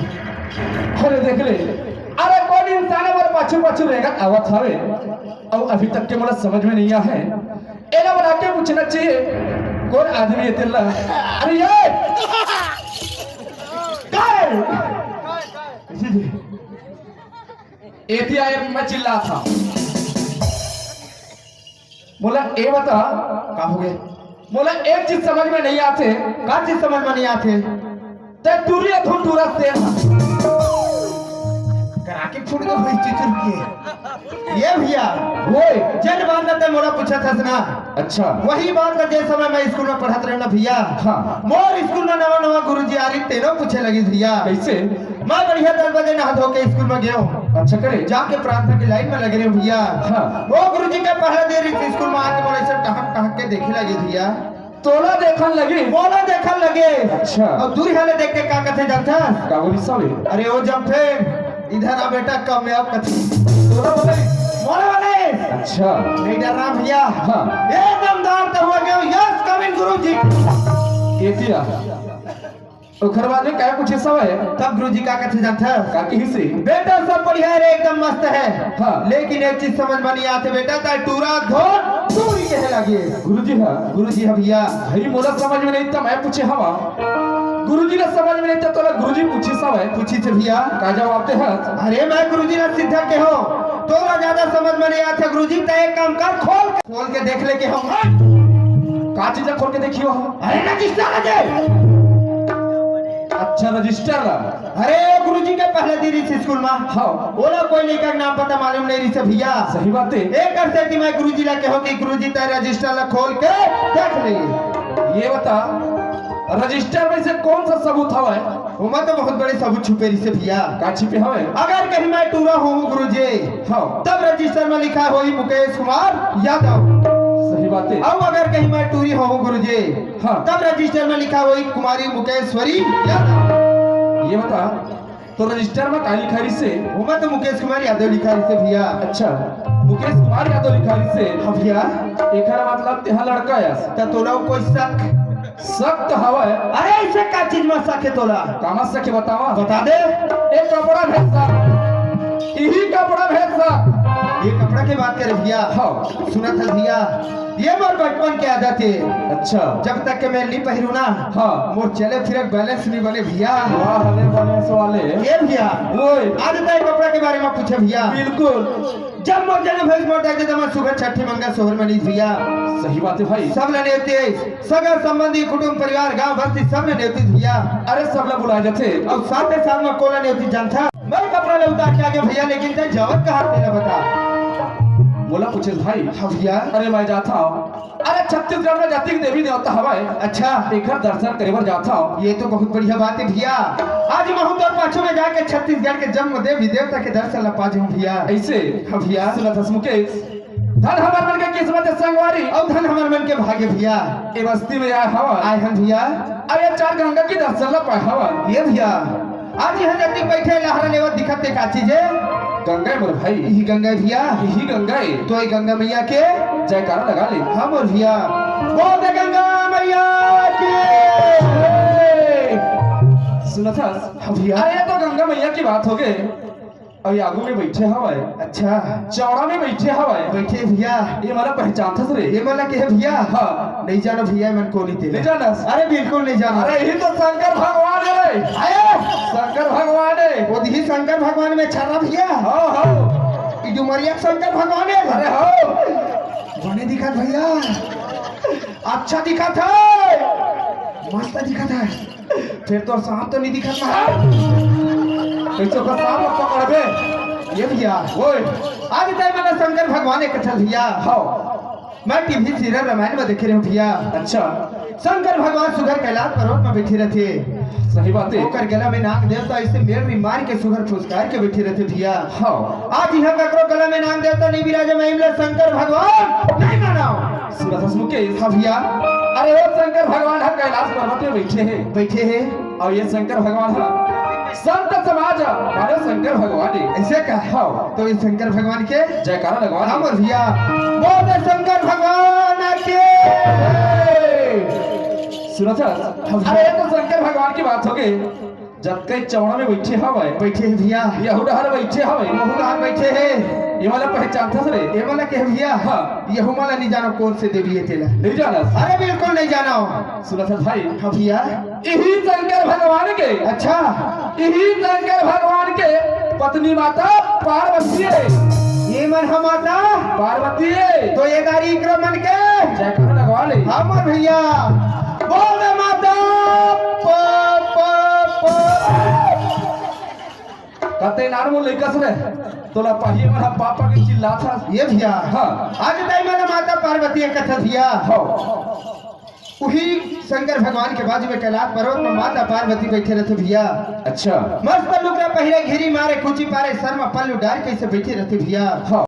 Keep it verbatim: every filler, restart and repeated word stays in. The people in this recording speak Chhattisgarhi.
अरे देख ले, अरे कोन इंसान हमर पाछू पाछू रेंगत आवत हवे, अउ अभी तक के मोला समझ में नइ आए। एला बला के पूछना चाहिए, कोन आदमी हे तेला। अरे ये का हे? जी, जी। एती आए, मैं चिल्लात हंव। मोला ए बता, का होगे? मोला एक चीज समझ में नइ आथे। का चीज समझ में नइ आथे? तैं टूरी अथो टूरा से करा के फूट के हुई चुचुर के। ये भैया, ओए। जेन बात ला तैं मोला पूछत हस ना, अच्छा। वही बात ला जे समय मैं स्कूल में पढ़त रहेंव ना भैया, हाँ। मोर स्कूल में नवा नवा गुरुजी आरिस तेनो पूछे लगिस भैया। कइसे? मैं बढ़िया दस बजे नहा धो के स्कूल में गेंव। अच्छा करे। जाके प्रार्थना के लाइन में लगे रहेंव भैया। हाँ। वो गुरुजी के पहला दिन रिहिस स्कूल में आके मोला अइसे टहक टहक के देखे लगिस भैया। तोला देखन लगिस? मोला देखन लगिस। अच्छा। अउ दूरिहा ले देख के का कथे जानथस? का बोलिस हवे? अरे ओ जम्फे, इधर आ बेटा, कम में आओ कथे। तोला बोलिस? मोला बोलिस। अच्छा। नइ डरना भैया। हाँ। एकदम दांत हुआ गया, yes, come in गुरुजी। एती आ। ओखर बाद में काय पूछिस हवय? तब गुरुजी का कथे जानथस? का कहिस हे? बेटा सब बढ़िया हे रे, एकदम मस्त हे। हाँ। लेकिन एक चीज समझ में नइ आथे बेटा, तैं टूरा धो टूरी कहे लगिस। गुरुजी हा? गुरुजी हा भैया। भाई मोला समझ में नइ त मैं पूछे हवंव। गुरुजी ला समझ में नइ त तोला गुरुजी पूछिस हवय। पूछिस हे भैया। का जवाब दे हस? अरे मैं गुरुजी ला सीधा केहेंव, तोला ज्यादा समझ में नइ आथे गुरुजी, तैं एक काम कर, खोल के, खोल के देख ले केहेंव। का चीज ला खोल के देखियो? अरे रजिस्टर ला दे। अच्छा, रजिस्टर ला। अरे, गुरुजी के पहला दिन रिहिस स्कूल में। हाँ। ओला कोई लइका के नाम पता मालूम नइ रिहिस भैया। सही बात हे। एकर सेती मैं गुरुजी ला केहेंव कि गुरुजी तैं रजिस्टर ला खोल के देख ले। ये बता, रजिस्टर में से कौन सा सबूत हवय? ओमा तो बहुत बड़े सबूत छुपे रिहिस भैया। का छिपे हवय? अगर कहीं मैं टूरा होहूँ गुरुजी, हाँ। तब रजिस्टर में लिखा होही मुकेश कुमार यादव। सही बात हे। अउ अगर कहीं मैं टूरी होहूँ गुरुजी, हाँ। तब रजिस्टर में लिखा होही कुमारी मुकेश्वरी यादव। ये बता, तो रजिस्टर में का लिखा रिहिस हे? ओमा तो मुकेश कुमार यादव लिखा रिहिस हे भैया। अच्छा, मुकेश कुमार यादव लिखा रिहिस हे। हाँ भैया। एकर मतलब तेहा लड़का अस। त तोला कोई शक? शक तो हवय। अरे, अइसे का चीज में शक हे तोला? का में शक हे बतावा? बता दे। ए कपड़ा भेज सा। इही कपड़ा भेज सा। ये कपड़ा के बात करे भैया? हाँ। सुनत हस भैया, ये मोर बचपन के आदत हे। अच्छा। जब तक के मैं नइ पहिरूँ ना, हाँ। मोर चले फिरे के balance नइ बने भैया। वाह रे balance वाले। ये भैया, ओए। आज तैं कपड़ा के बारे में पूछे भैया। बिल्कुल। जब मोर जनम भइस मोर दाई ददा मन सुघर छट्ठी मंगल सोहर मनिस भैया। सही बात हे भाई। सब ला नेवतिस, सगा संबंधी, कुटुंब, परिवार, गांव बस्ती सब ला नेवतिस भैया। अरे सब ला बुलाए जाथे। अउ साथे साथ में कोला नेवतिस जानथस? मैं कपड़ा ला उतार के आगे भैया, लेकिन तैं जावत कहाँ तेला बता। मोला पूछिस भाई। हाँ भैया। अरे मैं जाथंव। अरे छत्तीसगढ़ में जतिक देवी देवता हवय, अच्छा। एकर दर्शन करे बर जाथंव। ये तो बहुत बढ़िया बात हे भैया। आज महूँ तोर पाछू में जाके छत्तीसगढ़ के जम्मो देवी देवता के दर्शन ला पा जाहूँ भैया। अइसे? हाँ भैया। सुनत हस मुकेश, धन हमर मन के किस्मत हे संगवारी। अउ धन हमर मन के भाग्य भैया। ए बस्ती में आए हवन। आए हन भैया। अउ ये चार गंगा के दर्शन ला पाए हवन। ये भैया। आज इहाँ जतिक बइठे लहरा लेवत दिखत हे का चीज हे? गंगा हे मोर भाई। इही गंगा हे भैया। इही गंगा हे। तो ए गंगा मैया के जयकारा लगा ले। हाँ मोर भैया। बोल दे गंगा मैया की। सुनत हस? हाँ भैया। अरे ये तो गंगा मैया के बात होगे। अउ ये आगू में बइठे हवय। अच्छा। चौड़ा में बइठे हवय। बइठे भैया। ये मोला पहचानथस रे? ये मोला केहे भैया? हाँ। नइ जानंव भैया, ये मन कोन हे तेला। नइ जानस? अरे बिल्कुल नइ जानंव। अरे इही तो शंकर भगवान हे रे। अरे! शंकर भगवान हे। वो दिही शंकर भगवान में छर्रा भैया। हाँ, हाँ। ये डुमरिया के शंकर भगवान हे। अरे हाँ। बने दिखत भैया। अच्छा दिखत हे। मस्त दिखत हे। फेर तोर सांप तो नइ दिखत हे। कइसे ओकर सांप ला पकड़बे? ये भैया, ओए। आज तैं मन शंकर भगवान एक कथा भैया। हाँ। मैं टीवी serial रामायण में देखे रहेंव भैया। अच्छा। शंकर भगवान सुघर कैलाश पर्वत में बइठे रहिथे। सही बात हे। ओकर गला में नाग देवता अइसे मेड़ में मार के सुघर फुसकार के बइठे रहिथे भैया। हाँ। आज इहाँ ककरो गला में नाग देवता नइ बिराजे, मैं इमला शंकर भगवान नइ मानंव। सुनत हस मुकेश? हाँ भैया। अरे वो शंकर भगवान ह कैलाश पर्वत में बइठे हे। बइठे हे। अउ ये शंकर भगवान ह संत समाज माने शंकर भगवान हे। अइसे का? हाँ। तो ये शंकर भगवान के जयकारा लगवा दे। हाँ मोर भैया। बोल दे शंकर भगवान के। सुनत हस? हाँ भैया। अरे ये तो शंकर भगवान के बात होगे। जतके चौड़ा में बइठे हवय, बइठे हे भइया। यहू डहर बइठे हवय। यहू डहर बइठे हे। ये वाला पहचानथस रे? ये वाला के हे भइया? हाँ। यहू वाला नइ जानव कोन से देवी हे तेला। नइ जानस? अरे बिल्कुल नइ जानव। सुनत हस भाई? हाँ भइया। इही शंकर भगवान के। अच्छा। इही शंकर भगवान के पत्नी माता पार्वती हे। ये मन ह माता पार्वती हे। तो ये दारी इकरा मन के जयकारा लगवा ले। हमर भइया। बोल दे माता प, प, प। कते नान मो लइकस रे, तोला पहिए मन ह पापा के चिल्लात हस। ये भइया। हाँ। आज ताई मन माता पार्वती के कथा भइया। हाँ। उही शंकर भगवान के बाजू में कैलाश पर्वत में माता पार्वती बइठे रहिथे भइया। अच्छा। मस्त लुगरा पहिरे, घिरी मारे, कुची पारे, सर म पल्लू डार कइसे बइठे रहिथे भइया। हाँ।